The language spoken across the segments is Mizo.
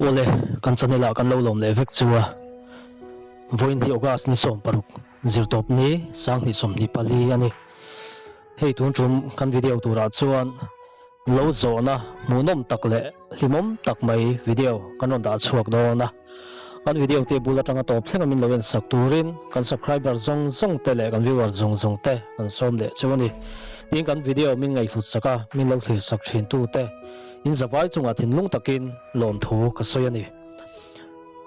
Awle, kan channel ah kan lo lawm leh vek chu a. Vawiin hi August ni 16, zirtawp ni 2024 a ni. Hei tun tum kan video turah chuan lo zawhna hmuhnawm tak leh hlimawm tak mai video kan rawn dah chhuak dawn a. Kan video te bul atanga tawp thleng a min lo en sak turin kan subscriber zawng zawng te leh kan viewer zawng zawng te kan sawm leh chu a ni. Tin kan video min ngaihhlut sak a, min lo thlir sak thin tu te in zavai chungah thinlung takin lawmthu ka sawi a ni.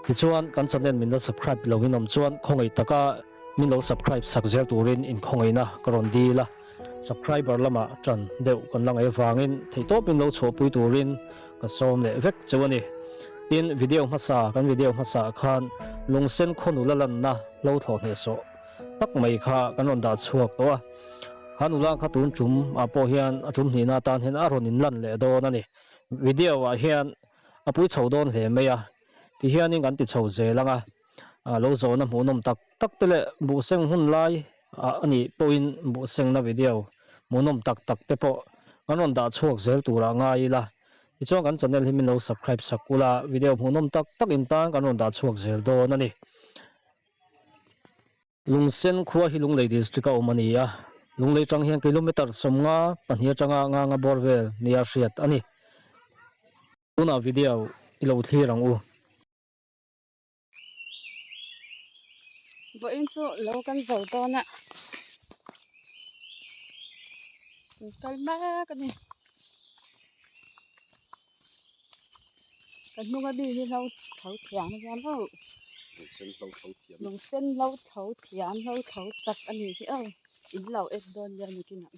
Tichuan kan channel min la subscribe lo in awm chuan khawngaih taka min lo subscribe sak zel turin inkhawngaihna ka rawn dil a. Subscriber lamah tan deuh kan la ngaih avangin theihtawp in lo chhuahpui turin ka sawm leh vek cheu a ni. Tin, video hmasa, kan video hmasa ah khan lungsen khaw nula lanna hlo thlawh hnehsawh tak mai kha kan rawn dah chhuak tawh a. Kha nula kha tun tum ah pawh hian a tum hnihna atan hian a rawn inlan leh dawn a ni. Video ah hian a pui chho dawn hle mai a, tihianin kan ti chho zel ang a. Lo zawhna hmuhnawm tak tak te leh buhseng hun lai ah a nih pawhin buhsengna video hmuhnawm tak tak te pawh kan rawn dah chhuak zel turah ngai ila. Tichuan kan channel hi min lo subscribe sak ula, video hmuhnawm tak tak in tan kan rawn dah chhuak zel dawn a ni. Lungsen khua hi Lunglei District a awm a ni a, Lunglei tang hian kilometre 52 atanga Nganga bawr vel nia hriat a ni. Tunah video i lo thlir ang u. Vawiin chu lo kan zo dawn a kan kal mek a ni ka hnung a mi hi hlo thlo thiam a nia maw lungsen hlo thlo thiam hlo thlo chak a nih hi aw in lo en dawn nia nikinah.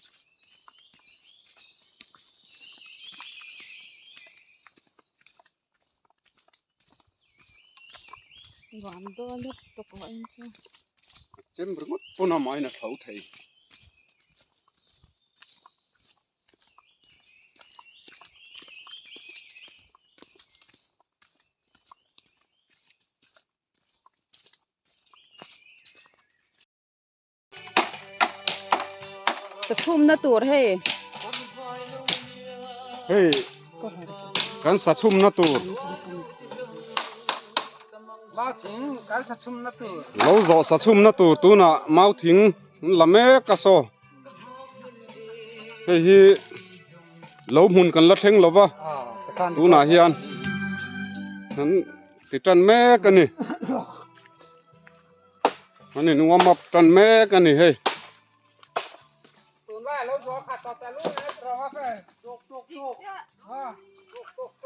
Nuam dawn lutuk aw en chu. Chem ringawt pawn a mahin a tho thei. Sachhumna tur hei. Hei kan sachhumna tur. Mau thing kan sachhumna tur. Lo zawh sachhumna tur tunah mau thing an la mek a saw. Hei hi lo hmun kan la thleng lo va tunah hian an ti tan mek a ni. An in warm up tan mek a ni hei.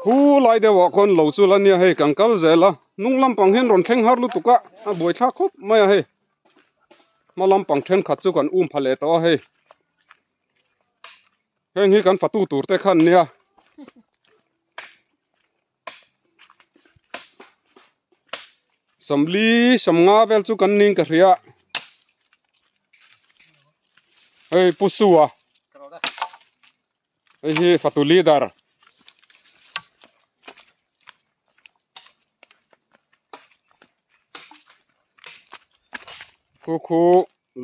Khu lai deuh ah khawn lo chu la nia hei kan kal zel a hnung lampang hian rawn thleng har lutuk a a buaithlak khawp mai a hei hma lampang thenkhat chu kan um pha leh tawh a hei heng hi kan fatu tur te khan nia. Sawmli sawmnga vel chu kan ning ka hria hei pu sua hei hi fatu leader khu khu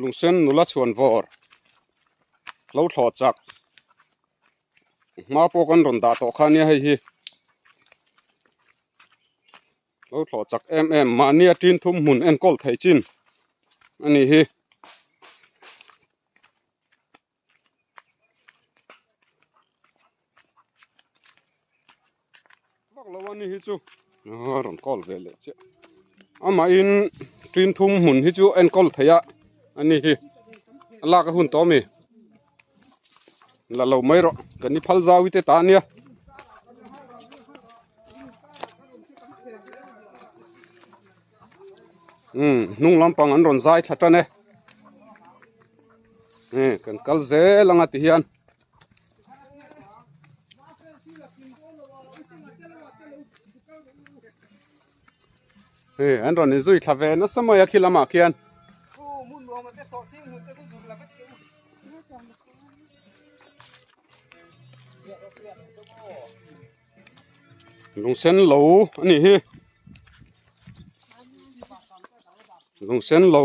lungsen nula chhuan vawr lo thlawh chak. Hma pawh kan rawn dah tawh kha nia hei hi lo thlawh chak em em mahni a tin thum hmun enkawl thei chin a ni hi. Vak lo a ni hi chu a rawn call ve leh chiah amahin tin thum hmun hi chu enkawl thei a a ni hi a lak a hun tawh a mi. La lo mai rawh kan ni phal zau te ta ania um hnung lampang an rawn zai thla tan e e kan kal zel anga ti hian e an rawn inzui thla ve nasa mai a khi lamah khian. Lungsen lo a nih hi lungsen lo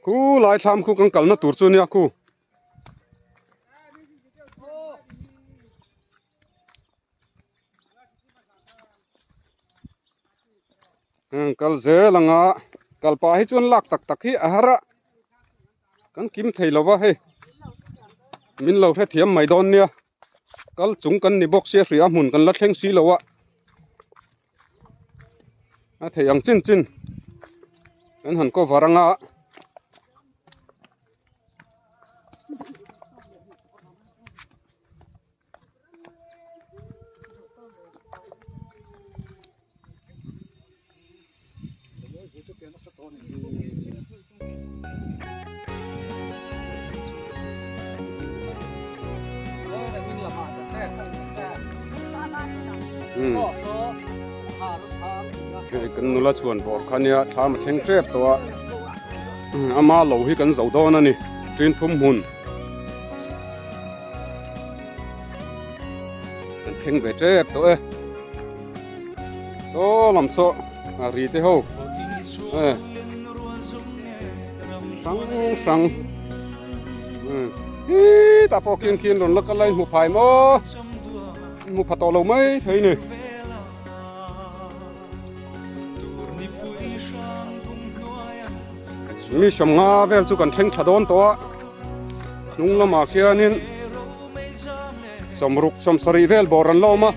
khu Khu lai thlam khu kan kalna tur chu nia khu. Kal zel anga kal pah hi chuan lak tak tak hi a har a kan kim thei lo va hei min lo hrethiam mai dawn nia kal chung kan ni bawk sia hria hmun kan la thleng si lo a a thei ang chin chin kan han cover anga. Hei kan nula chhuan bawr kha nia thlam a thleng tep tawh a ama lo hi kan zo dawn a ni ṭin thum hmun. Kan thleng ve tep tawh e saw lam saw a ri te ho e hrang hrang hi tah pawh khian khian rawn la kal lai hmu phai maw hmu pha tawh lo mai thei ni. Mi sawmnga vel chu kan thleng thla dawn tawh a hnung lamah khianin sawmruk sawmsarih vel bawr an la awm a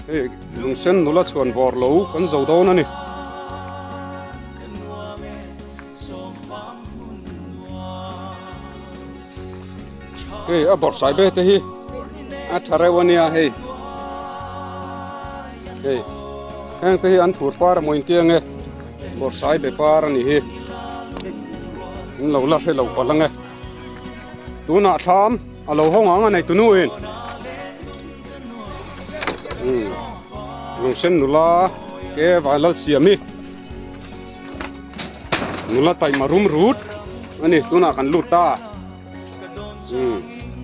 hei lungsen nula chhuan bawr lo kan zo dawn a ni. Hei a bawrhsai ve te hi a tha reuh a nia hei hei heng te hi an phur par a maw inti ange bawrhsai be par a ni hi an lo la hre lo palh ange tunah thlam a lo hawng ang a nei tunu in lungsen nula ke vanlal siam hi. Nula taima rum rut ani tunah kan lut ta um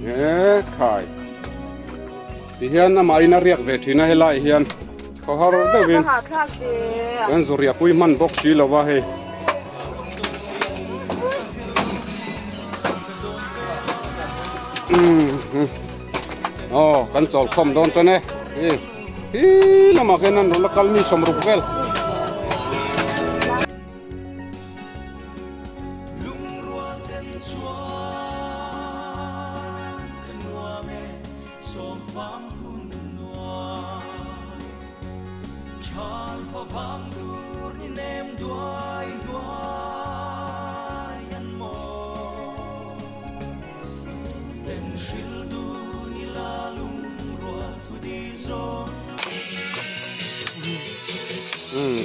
e khai ti hian amah in a riak ve thin a helai hian khaw har deuhin kan zu riah pui hman bawk si lo va hei um aw kan chawl khawm dawn tan e Hi lamah khian an rawn la kal mi sawmruk vel.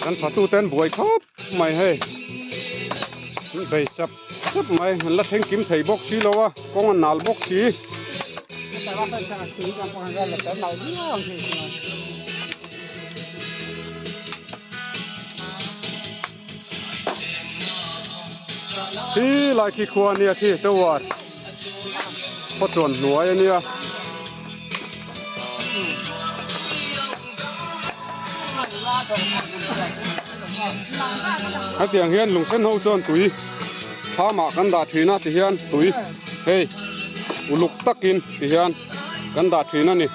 Kan fatu ten buai khawp mai hei an bei chap chap mai an la thleng kim thei bawk si lo a kawng an nal bawk si. Hi lai khi khua ania khi tower khaw chuan hnuai ania. Hetiang hian lungsen ho chuan tui thlamah kan dah thin a ti hian tui hei uluk takin ti hian kan dah thin a ni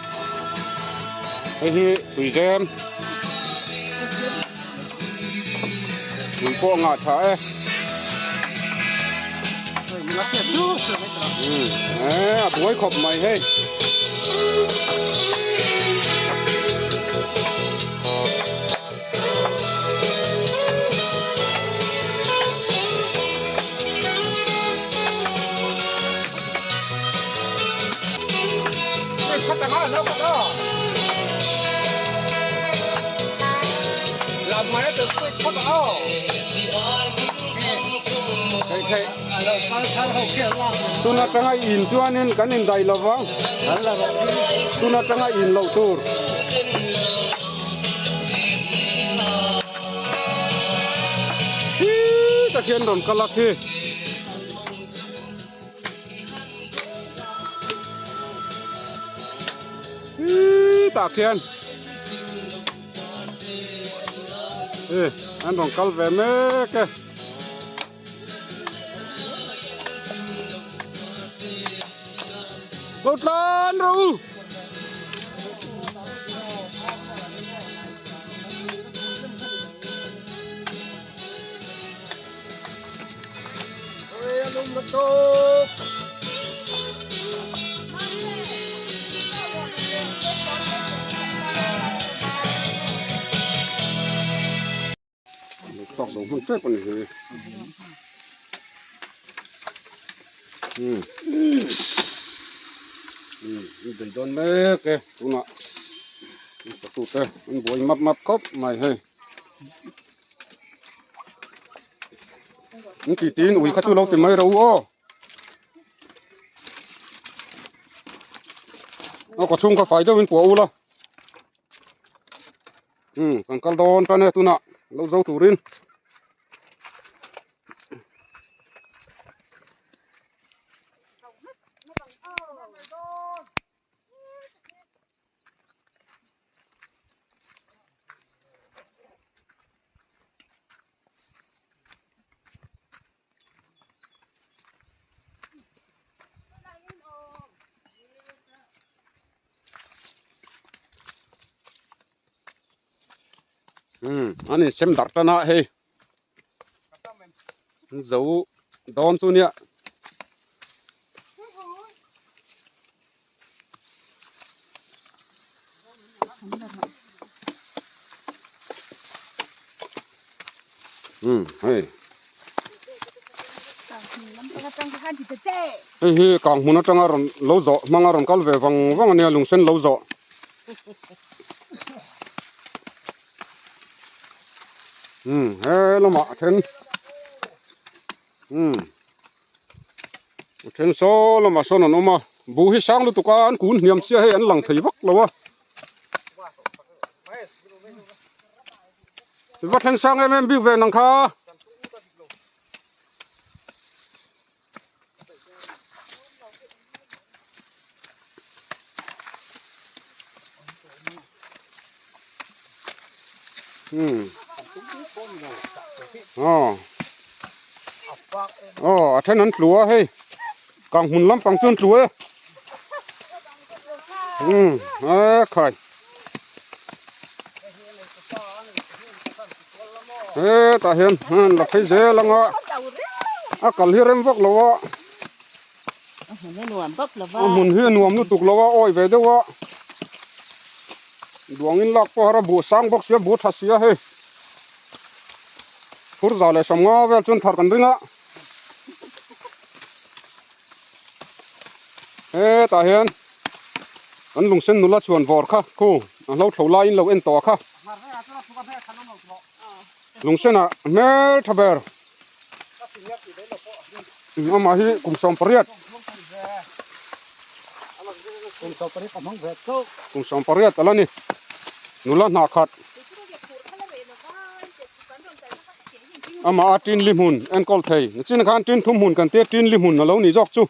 hei hi tui zem. Tui pawh a ngah tha e. A buai khawp mai hei. Tun atanga in chuanin kan indaih lo vang tun atanga in loh tur. Hi tak hian rawn kal a khi. Hi tah khian. An rawn kal ve mek e. Lo tlan rawh u. Tawk lo hmun tep ani hi. Um. Um, bei dawn mek e tunah tute an buai map map khawp mai hei. An ti tiin ui kha chu lo ti mai ro aw. A kaw chhung kha fai deuhin puah ula. Um kan kal dawn tan e tunah lo zo turin. Um an insem darh tan a hei zo dawn chu nia. Um hei hei hi kang hmun atanga rawn lo zawh hmanga rawn kal ve vang vang ania lungsen lo zawh um he lamah a then um. A then saw lamah sawn an awm a buh hi sang lutuk a an kun hniam sia hei an lang thei vak lo a va thleng sang em em bik ve nang kha. Hmm. Aw. Aw, a then an tlu a hei. Kang hmun lampang chu an tlu e. Hmm, a khai. Hetah hian an la phei zel ang a. A kal hi rem vak lo a. A hmun a nuam vak lo va. A hmun hi a nuam lutuk lo a, awi ve deuh a. Duangin lak pawh har a buh sang bawk sia, buh tha sia hei. Phur za leh sawmnga vel chuan thar kan ring a. Hetah hian kan lungsen nula chhuan vawr kha khu a hlo thlo laiin lo en tawh a kha. Lungsenah hmel tha ber. Amah hi kum 18 kum 18 ala ni nula hnah khat amah a tin li hmun enkawl thei nichin khan tin thum hmun kan tia tin li hmun alo ni zawk chu.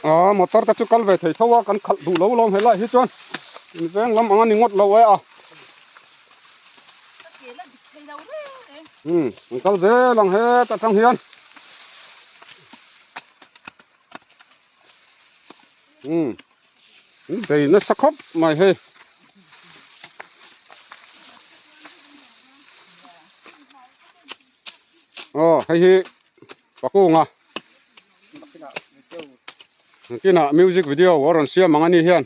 Aaa motor te chu kal ve thei tho a kan khalh duh lo lawm helai hi chuan in veng lam ang a ni ngawt lo e a umm an kal zel ang hetah tang hian umm an bei nasa khawp mai hei. Aw hei hi pakunga kinah music video a rawn siam ang a ni hian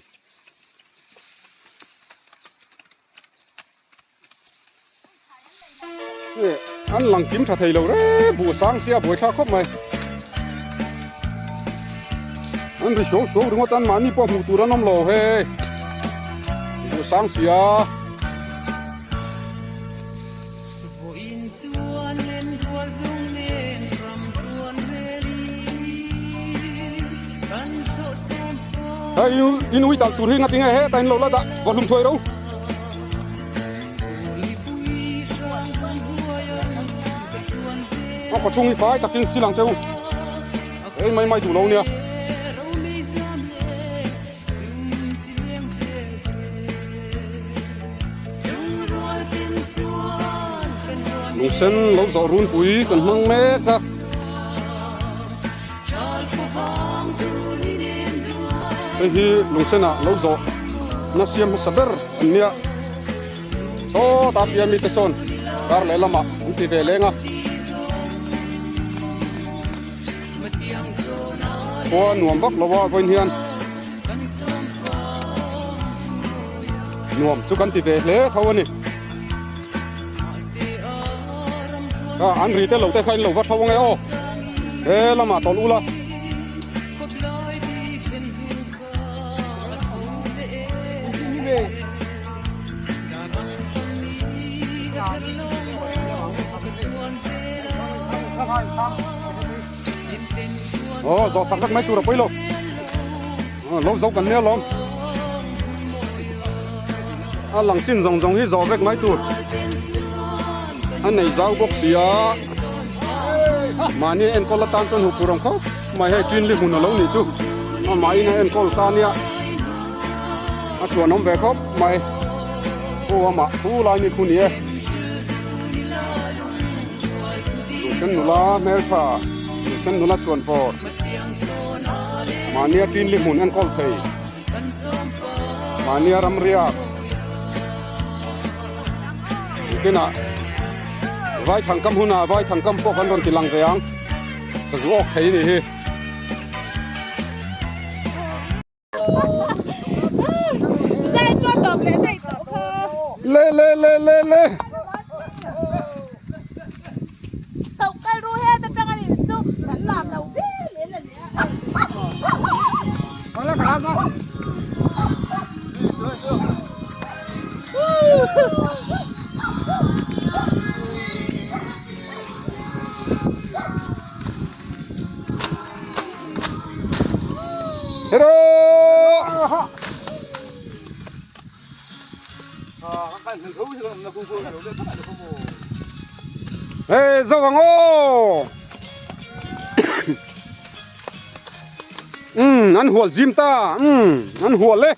an lang kim tha thei lo reng buh sang sia buai thlak khawp mai an ri suau suau ringawt an mahni pawh hmuh tur an awm lo hei buh sang sia. Hei in ui dal tur hi nga tinge heta in lo la dah vaw hlum thuai ro. A khaw chhung hi fai takin sil ang che u. Ei mai mai duh lo nia. Lungsen lo zawh runpui kan hmang mek a. Hei hi lungsenah lo zawh na siam hmasa ber an nia. Sawta piah mite sawn kar lehlamah an ti ve leng a. Khua nuam vak lo a vawiin hian nuam chu kan ti ve hle tho a ni. A an ri te lo te kha in lo va tho ange aw he lamah tawlh ula. Aw zawh sak vek mai tur a pawi lo lo zo kan nia lawm a lang chin zawng zawng hi zawh vek mai tur a nei zau bawk si a mahni enkawl atan chuan huh phur ang khawp mai hei chin li hmun a lo nih chu amahin a enkawl ta nia a chhuan awm ve khawp mai aw amah thu lai mi khu ni e. Lungsen nula hmeltha Lungsen nula chhuan pawr mahnia tin li hmun enkawl thei mahnia ram riak engtinah vaithang kam hunah vaithang kam pawh kan rawn ti lang ve ang sazu awk thei a nih hi. Le le le le le. Hero! Hey, zo ang aw! An hual zim ta. An hual e.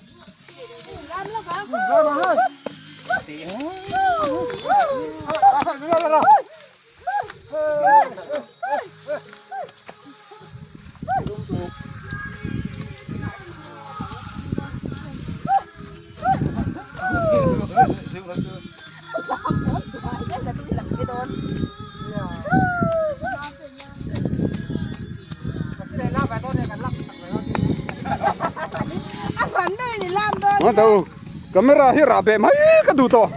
Camera hi rah beh mai ka duh tawh.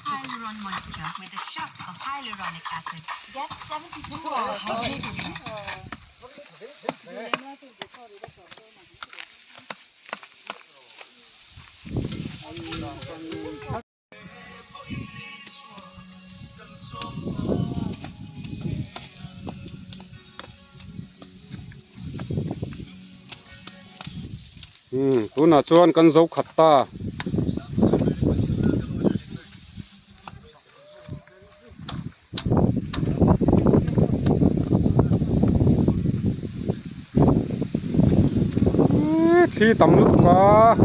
Hyaluron moisture with a shot of hyaluronic acid. Get 72 hour hydrated. Umm tunah chuan kan zo khat ta. Thli tam lutuk a.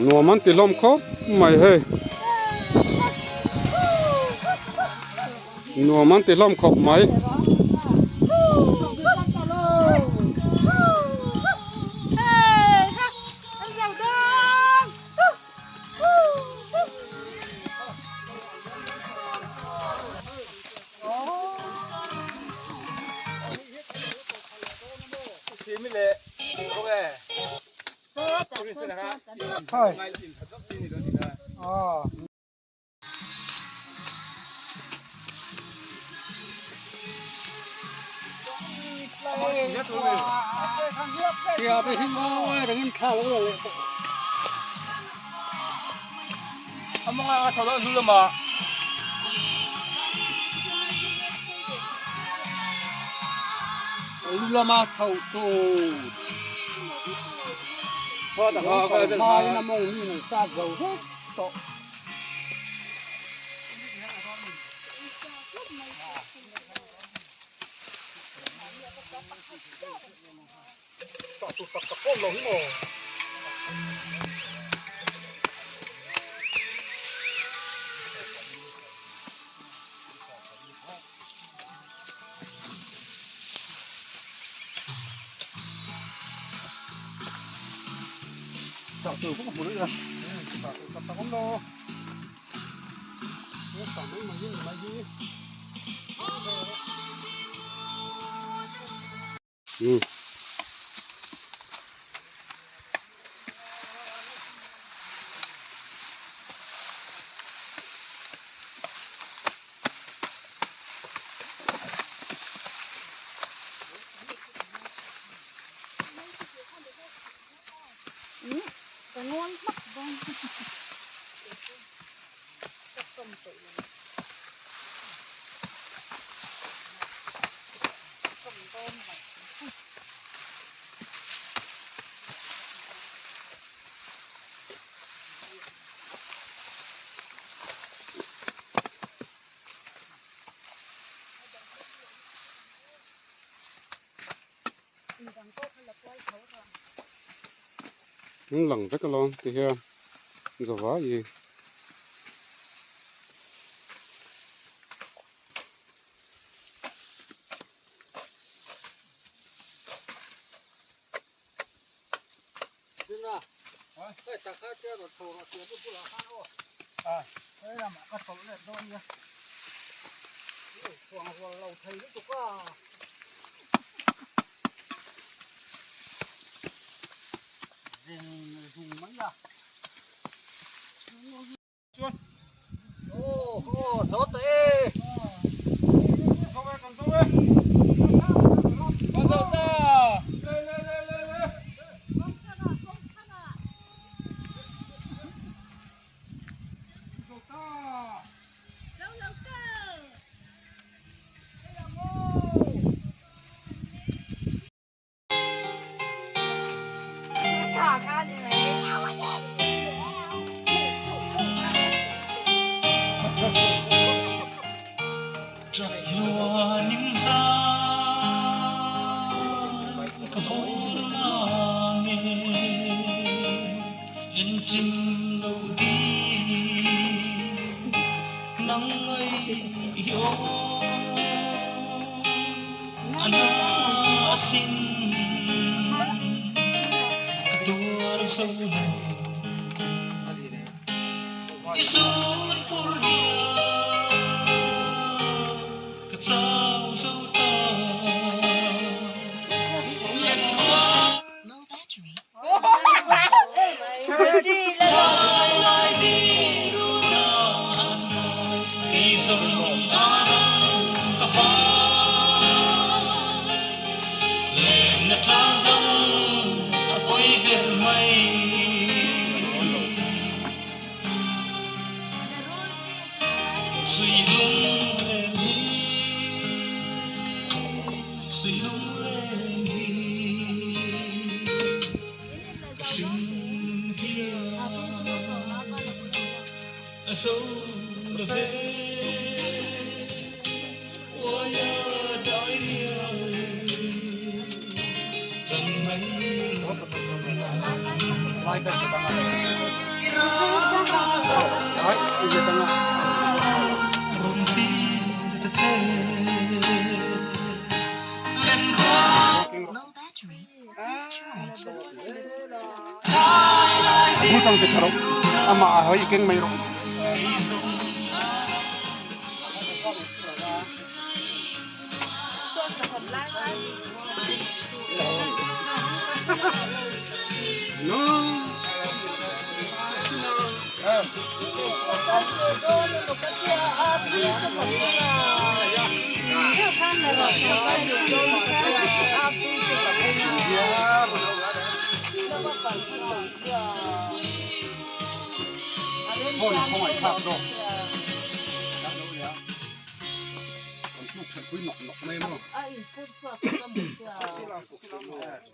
Nuam an ti hlawm khawp mai hei nuam an ti hlawm khawp mai. An lang vek alawm ti hian zawai.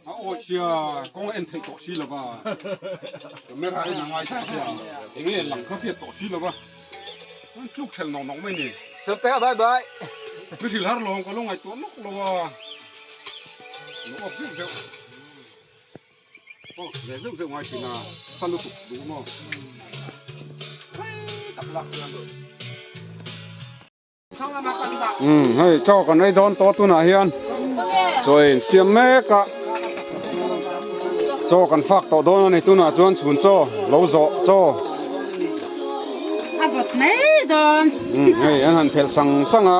A awi sia kawng a en theih tawh si lova camera en a ngai tawh sia enge lang kha hriat tawh si lova an tluk thelh nawk nawk mai ni. Sawmte bye bye. Mi hrilh har lawng ka lo ngaihtuah nawk lo a lo off zeuh zeuh aw ve zeuh zeuh ngai thin a sa lutuk duh maw hei tak lak chuan. Umm hei chaw kan ei dawn tawh tunah hian chaw in siam mek a chaw kan fak tawh dawn a ni tunah chuan chhun chaw lo zawh chaw a vawt mai dawn umm hei an han phelh sang sang a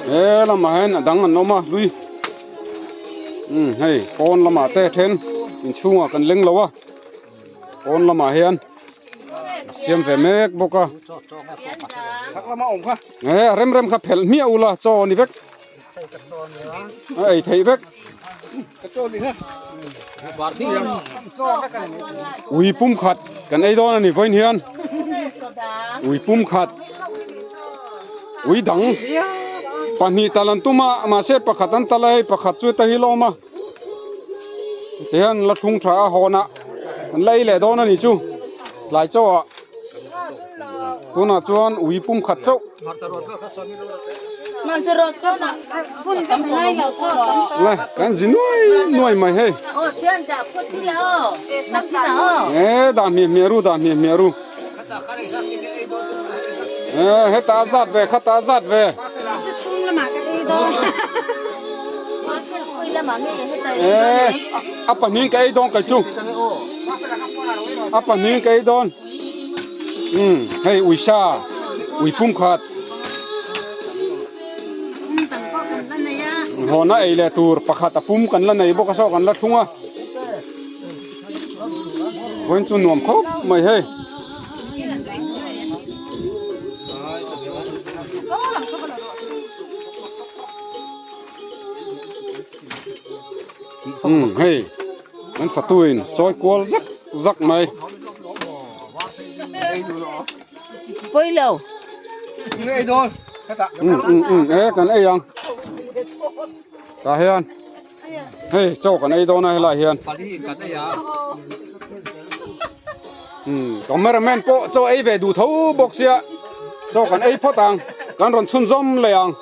he lamah hian a dang an awm a hlui umm hei pawn lamah te then inchhungah kan leng lo a pawn lamah hian. Siam ve mek bawk a. Eh rem rem kha phelh hmiah ula chaw a ni vek. A ei theih vek. Ui pum khat kan ei dawn a ni vawiin hian. Ui pum khat. Ui dang pahnih tal an tum a mahse pakhat an tal a hei pakhat chu ta hi la awm a. Tihian la thlung tha a hawn ah an la ei leh dawn a ni chu tlai chaw ah tunah chuan ui pum khat chauh. Le kan zi nuai nuai mai hei e dah hmiah hmiah ru dah hmiah hmiah ru e heta a zat ve khata a zat ve. E a pahnih ka ei dawn kai chu a pahnih ka ei dawn um hei uisa ui pum khat hawna ei leh tur pakhat a pum kan la nei bawk a saw kan la thlung a vawiin chu nuam khawp mai hei. Umm hei an fatuin chawi kual zak zak mai. Umm umm umm e kan ei ang tah hian hei chaw kan ei dawn a helaiah hian umm cameraman pawh chaw ei ve duh tho bawk sia chaw kan ei phawt ang kan rawn chhunzawm leh ang.